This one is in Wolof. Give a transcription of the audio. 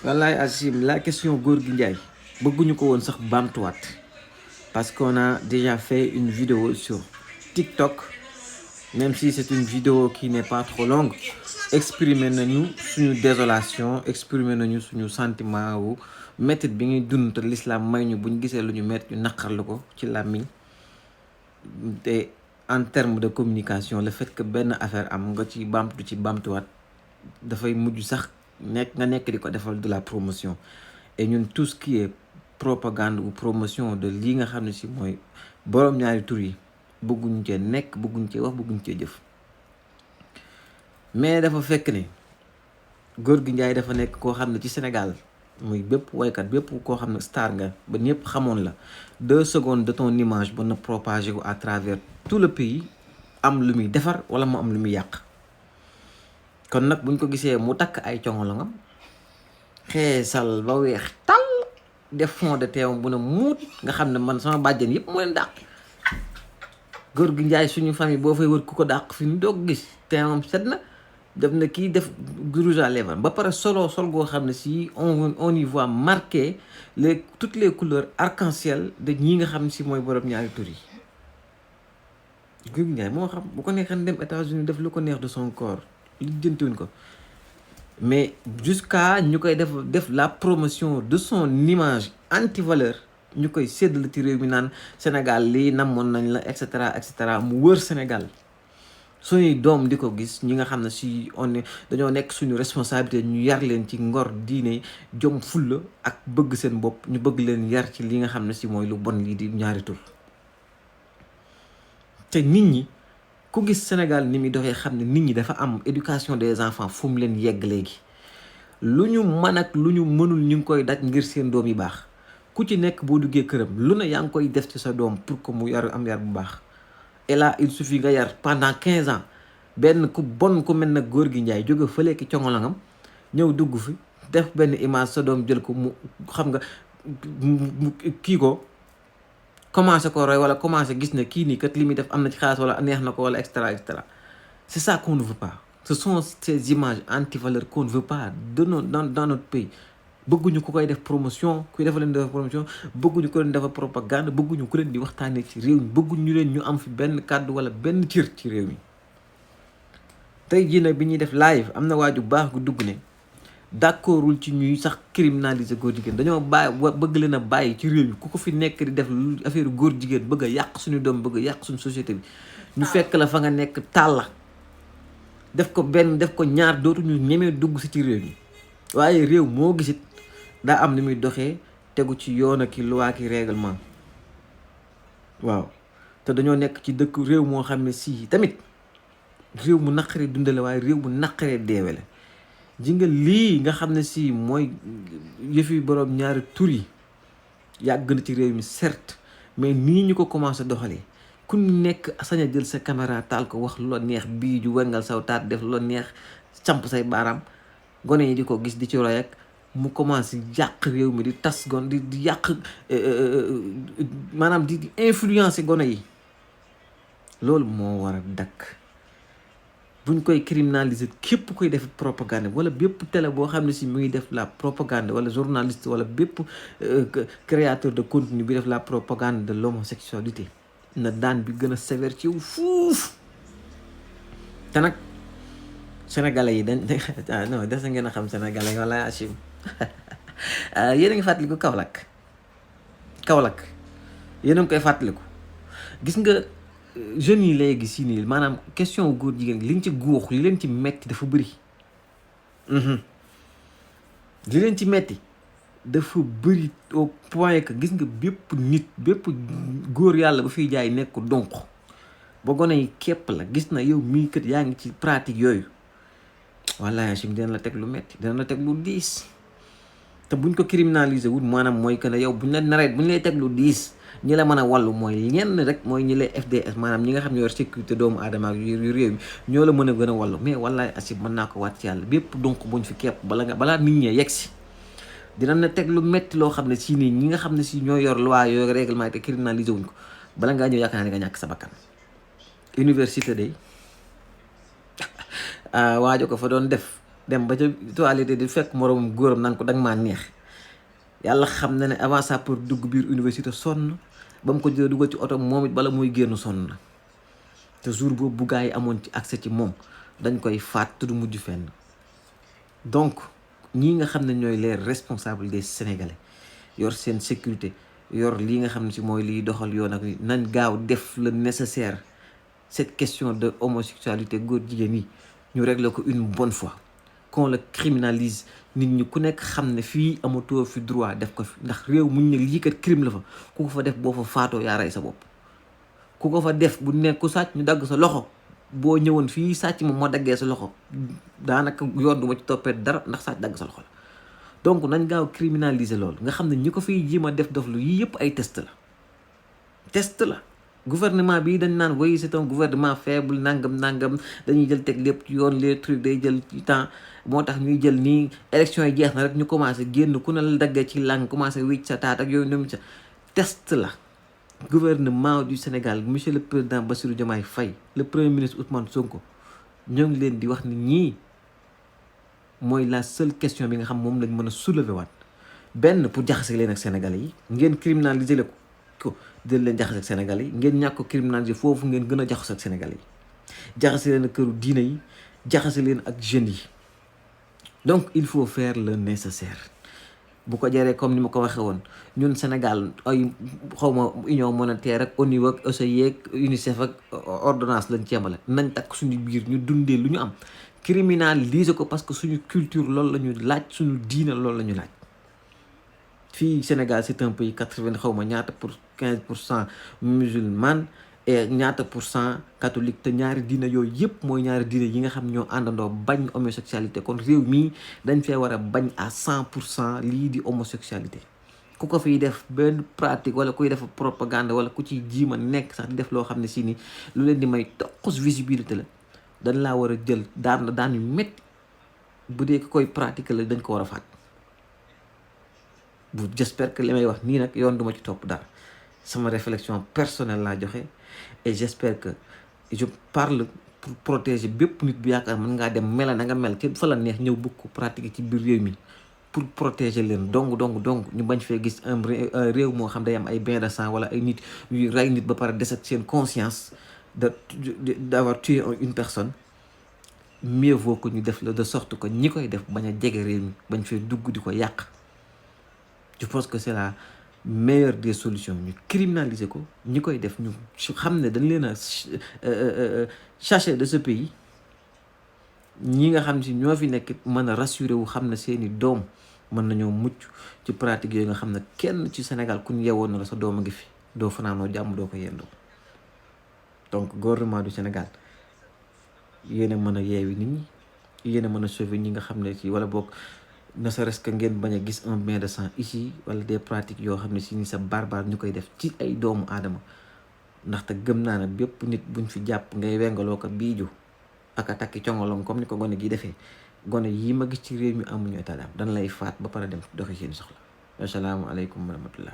Wallahi Azim, la question Gorgui Ndiaye bëgguñu ko woon sax baamtuwaat parce qu'on a déjà fait une vidéo sur TikTok, même si c'est une vidéo qui n'est pas trop longue. Exprimer nañu suñu désolation, exprimer nañu suñu sentiment wu métit bi ñuy dund te l'islam may ñu buñ gisee lu ñu métti ñu naqarlu ko ci làmmiñ. te en termes de communication le fait que benn affaire am nga ci baamtuwaat dafay mujj sax nga nekk di ko defal de la promotion. Et ñun tout ce qui est propagande ou promotion de lii nga xam ne si mooy borom ñaari tur yi bëgguñ cee nekk, bëgguñ cee wax, bëgguñ cee jëf. mais dafa fekk ne Gorgui Ndiaye dafa nekk koo xam ne ci Sénégal muy bépp waykat bépp koo xam ne star nga ba ñëpp xamoon la 2 secondes de ton image ba na propager ko à travers tout le pays am lu muy defar wala mu am lu muy yàq. kon nag buñ ko gisee mu takk ay congolangam xeesal ba weex tal def fond de teewam bu ne muut nga xam ne man sama bàjjen yëpp moo leen dàq. Gorgui Ndiaye suñu famille boo fay wër ku ko dàq fi ñu doog gis teewam set na def na kii def rouge à lèvres ba pare sol goo xam ne si on y voit marqué toutes les couleurs arc-en-ciel de ñi nga xam ne si mooy borom ñaari tur yi. Gorgui Ndiaye moo xam bu ko neexee dem États-Unis def lu ko neex de son corps li jëntuwuñ ko mais jusqu'à ñu koy def la promotion de son image anti-valeur ñu koy séddale ci réew mi naan Sénégal lii namoon nañ la et cetera mu wër Sénégal suñuy doom di ko gis ñi nga xam ne si dañoo nekk suñu responsabilité ñu yar leen ci ngor diine jom fulla ak bëgg seen bopp ñu bëgg leen yar ci li nga xam ne si mooy lu bon lii di ñaari tur. te nit ñi ku gis Sénégal ni muy doxee xam ne nit ñi dafa am éducation des enfants fu mu leen yegg léegi lu ñu mën ak lu ñu mënul ñu ngi koy daj ngir seen doom yi baax. ku ci nekk boo duggee këram lu ne yaa ngi koy def ci sa doom pour que mu am yar bu baax. Et là il suffit nga yar pendant 15 ans benn ku bon ku mel na Gorgui Ndiaye jóge fële ki congolangam ñëw dugg fi def benn image sa doom jël ko mu xam nga kii ko commencé ko roy wala commencé gis ne kii nii kat li muy def am na ci xaalis wala neex na ko wala et cetera. C'est ça qu'on ne veut pas. Ce sont ces images anti-valeurs qu'on ne veut pas dans notre pays. bëgguñu ku koy def promotion kuy defal leen def promotion bëgguñu ko leen defal propagande bëgguñu ku leen di waxtaanee ci réew mi bëgguñu leen ñu am fi benn kàddu wala benn cër ci réew mi. tey jii nag bi ñuy def live am na waaju baax gu dugg ne d'accordul ci ñuy sax criminaliser góor jigéen dañoo bëgg leen a bàyyi ci réew mi ku ko fi nekk di def affaire góor jigéen bëgg a yàq suñu doom bëgg a yàq suñu société bi ñu fekk la fa nga nekk tàlla def ko benn def ko ñaar dootuñu ñemee dugg si ci réew mi waaye réew moo gisit daa am ni muy doxee tegu ci yoon ak loi ki règlement. waaw te dañoo nekk ci dëkk réew moo xam ne si tamit réew mu naqaree dundale waaye réew mu naqaree deewele ji nga lii nga xam ne si mooy yëfi borom ñaari tur yi yàgg na ci réew mi certes mais nii ñu ko commencé doxalee ku nekk sañ a jël sa caméra taal ko wax lu la neex bii ju wengal saw taat def lu la neex camp say baaraam gone yi di ko gis di ci roy ak mu commencé yàq réew mi di tas gon di yàq maanaam di influencer gone yi loolu moo war a dakk buñ koy criminaliser képp koy def propagande wala bépp télé boo xam ne si mu ngi def la propagande wala journaliste wala bépp créateur de contenu bi def la propagande de l'homosexualité na daan bi gën a sévère ci fuuf. te nag sénégalais yi dañ non des na ngeen a xam sénégalais yi wala Achim yéen a ngi fàttaliku Kaolack yéen a ngi koy fàttaliku gis nga jeunes yi léegi si nii maanaam question góor jigéen li ci guux li leen ci metti dafa bëri. li leen ci metti dafa bëri au point que gis nga bépp nit bépp góor yàlla ba fiy jaay nekk donc ba gone yi képp la gis na yow mii kat yaa ngi ci pratique yooyu wallaahi Achim dina la teg lu metti dina la teg lu diis. te buñ ko criminaliser wul maanaam mooy que ne yow buñ la naree buñ lay teg lu diis ñi la mën a wàllu mooy ñenn rek mooy ñi lay FDS maanaam ñi nga xam ne yor sécurité doomu aadama ak yu réew mi ñoo la mën a gën a wàllu mais wallaahi Achim mën naa ko waat ci yàlla bépp donc buñ fi képp balaa nit ñi yegg si dina na teg lu metti loo xam ne si nii ñi nga xam ne si ñoo yor loi yooyu règlement te criminaliser wuñ ko bala ngaa ñëw yaakaar naa ne nga ñàkk sa bakkan. université day waajo ko fa doon def dem ba ca toilette di fekk moroomam góoram naan ko danga maa neex. yàlla xam na ne avant ça pour dugg biir université sonn ba mu ko jëlee dugal ci oto moom it bala muy génn sonn na te jour boobu bu gaa yi amoon ci accès ci moom dañ koy faat te du mujj fenn. donc ñii nga xam ne ñooy les responsables des sénégalais yor seen sécurité yor lii nga xam ne si mooy liy doxal yoon ak nañ gaaw def le nécessaire cette question de homosexualité góor jigéen yi ñu régler ko une bonne fois. qu'on le criminalise nit ñi ku nekk xam ne fii amatoo fi droit def ko fi ndax réew muñ ne lii kat crime la fa ku ko fa def boo fa faatoo yaa rey sa bopp. ku ko fa def bu nekk ku sàcc ñu dagg sa loxo boo ñëwoon fii sàcc moom moo daggee sa loxo daanaka yoon du ma ci toppee dara ndax sàcc dagg sa loxo la. donc nañ gaaw criminaliser loolu nga xam ne ñi ko fiy jéem a def lu yii yëpp ay test la. gouvernement bi dañ naan oui c'est un gouvernement faible nangam dañuy jël teg lépp ci yoon les trucs day jël ci temps moo tax ñuy jël nii élection yi jeex na rek ñu commencé génn ku ne la daggee ci langue commencé wicc sa taat ak yooyu noonu sa test la. gouvernement du Sénégal monsieur le président Bassirou Diomaye Faye le premier ministre Ousmane Sonko ñoo ngi leen di wax ni ñii mooy la seule question bi nga xam moom lañ mën a soulever waat benn pour jaxase leen ak Sénégalais yi ngeen criminaliser la ko jël leen jaxase ak Sénégalais yi ngeen ñàkk ko criminaliser foofu ngeen gën a jaxase ak Sénégalais yi jaxase leen ak këru diine yi jaxase leen ak jeunes yi. donc il faut faire le nécessaire bu ko jaree comme ni ma ko waxee woon ñun Sénégal ay xawma union monétaire ak ONU ak OCDE ak UNICEF ak ordonnance lañ ceebale nañ takk suñu biir ñu dundee lu ñu am criminaliser ko parce que suñu culture loolu la ñu laaj suñu diine loolu la ñu laaj. fii Sénégal c'est un pays 80 xawma ñaata pour 15% musulman et ñaata % catholique te ñaari diine yooyu yëpp mooy ñaari diine yi nga xam ñoo àndandoo bañ homosexualité kon réew mii dañ fee war a bañ à 100% lii di homosexualité. ku ko fiy def benn pratique wala kuy def propagande wala ku ci jiima nekk sax di def loo xam ne si ni lu leen di may toqus visibilité la dañ laa war a jël daan yu métti bu dee ko koy pratiquer la dañ ko war a faat. j'espère que li may wax nii nag yoon duma ci topp dara sama réflexion personnelle laa joxe et j'espère que je parle pour protéger bépp nit bu yaakaar mën ngaa dem mela na nga mel ci fa la neex ñëw bëgg ko pratiquer ci biir réew mi pour protéger leen donc ñu bañ fee gis un réew moo xam day am ay bain de sang wala ay nit yuy rey nit ba pare deset seen conscience d'avoir tué une personne. mieux vaut que ñu def la de sorte que ñi koy def bañ a jege réew mi bañ fee dugg di ko yàq. je pense que c'est la meilleure des solutions ñu criminaliser ko ñi koy def ñu xam ne dañ leen a chasser de ce pays ñi nga xam si ñoo fi nekk mën a rassurer wu xam ne seeni doom mën nañoo mucc ci pratique yooyu nga xam ne kenn ci Sénégal ku ñu yewoon na la sa doom a ngi fi doo fanaanoo jàmm doo ko yendoo. donc gouvernement du Sénégal yéen a mën a yeewi nit ñi yéen a mën a sauver ñi nga xam ne ci wala boog ne serait-ce que ngeen bañ a gis un bain de sang ici wala des pratiques yoo xam ne si ni sa barbare ñu koy def ci ay doomu aadama ndaxte gëm naa ne bépp nit buñ fi jàpp ngay wengaloo ko biiju ak a takki congolong comme ni ko gone gi defee gone yii ma gis ci réew mi amuñu état d'âme dañ lay faat ba pare dem doxi seen soxla. assalaamu aleykum wa rahmatullah.